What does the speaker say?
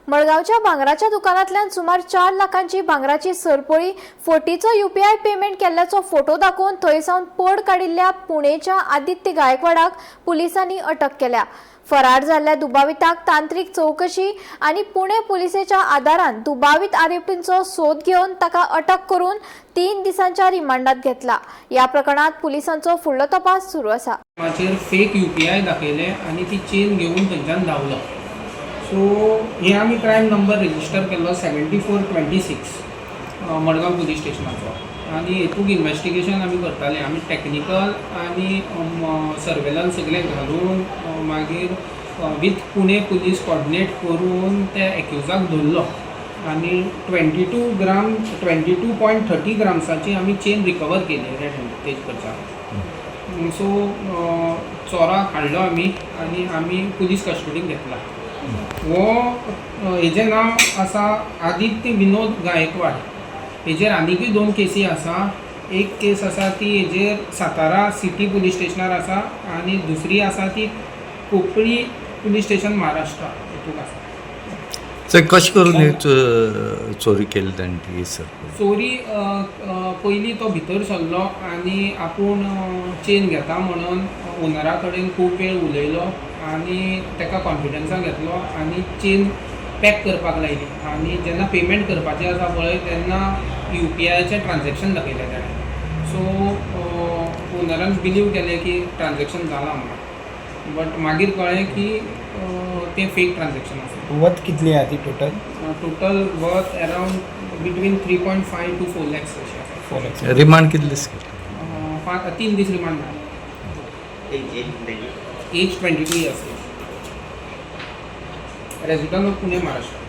मडगांवच्या भांगराच्या दुकानांतल्यान सुमार 4 लाखांची भांगराची सरपळी फटीचो युपीआय पेमेंट केल्ल्याचो फोटो दाखोवन थंय सावन पड काडिल्ल्या पुणेच्या आदित्य गायकवाडाक पुलिसांनी अटक केल्या. फरार जाल्ल्या दुबाविताक तांत्रीक चवकशी आनी पुणे पुलिसेच्या आदारान दुबावीत आरोपींचो सोद घेवन ताका अटक करून 3 दिसांच्या रिमांडात घेतला. या प्रकरणात पुलिसांचो फुडलो तपास सुरू आसा. माचेर फेक यूपीआय दाखयलें आनी ती चेन घेवन थंयच्यान धांवलो. सो हे आमी क्रायम नंबर रजिस्टर केल्लो 7426 मडगांव पुलीस स्टेशनाचो आनी हेतूक इन्वेस्टिगेशन आमी करताले. आमी टॅक्निकल आनी सर्वेलन्स सगळें घालून मागीर विथ पुणे पुलीस कॉर्डिनेट करून त्या एक्युजाक धरलो आनी 22 gram, 22.30 ग्राम्साची आमी चेन रिकवर केली रेड हँडेड तेज कडच्यान. सो चोराक हाडलो आमी आनी आमी पुलीस कस्टडीक घेतला. हो हेजें नांव आसा आदित्य विनोद गायकवाड. हेजेर आनिकूय दोन केसी आसा. एक केस आसा ती हेजेर सातारा सिटी पुलीस स्टेशनार आसा आनी दुसरी आसा ती कोपरी पुलीस स्टेशन, महाराष्ट्रा हेतूक आसा. सर, कशें करून ही चोरी केली ताणें ती सर? चोरी पयलीं तो भितर सरलो आनी आपूण चेन घेता म्हणून ओनरा कडेन खूब वेळ उलयलो आनी ताका कॉन्फिडन्सान घेतलो आनी चेन पॅक करपाक लायली आनी जेन्ना पेमेंट करपाचें आसा पळय, तेन्ना यूपीआयचें ट्रान्झेक्शन दाखयलें ताणें. सो ओनरान बिलीव केलें की ट्रान्झेक्शन जालां म्हणून, बट मागीर कळ्ळें की तें फेक ट्रान्झेक्शन आसा. वर्थ कितली आहा ती total? Total worth around between 3.5 to 4 lakhs अशें आसा. 4 लॅक्स. रिमांड कितले दीस केले? 3 दीस रिमांड मेळ्ळा. Age? Age 22 years, resident of Pune, Maharashtra.